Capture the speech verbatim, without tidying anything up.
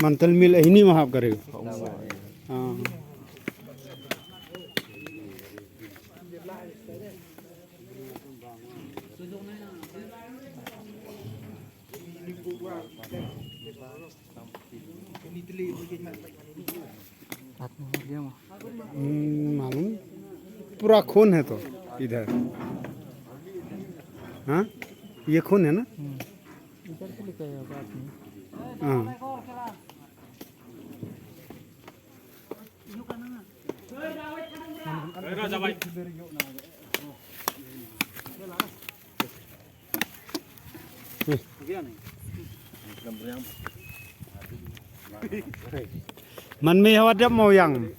मंथल मिल इन्हीं वहाँ करे। हाँ। हम्म, मालूम। पूरा खून है तो इधर। हाँ, ये खून है ना? इधर से लेके आया होगा आदमी। हाँ। Man mi hawa dep mau yang.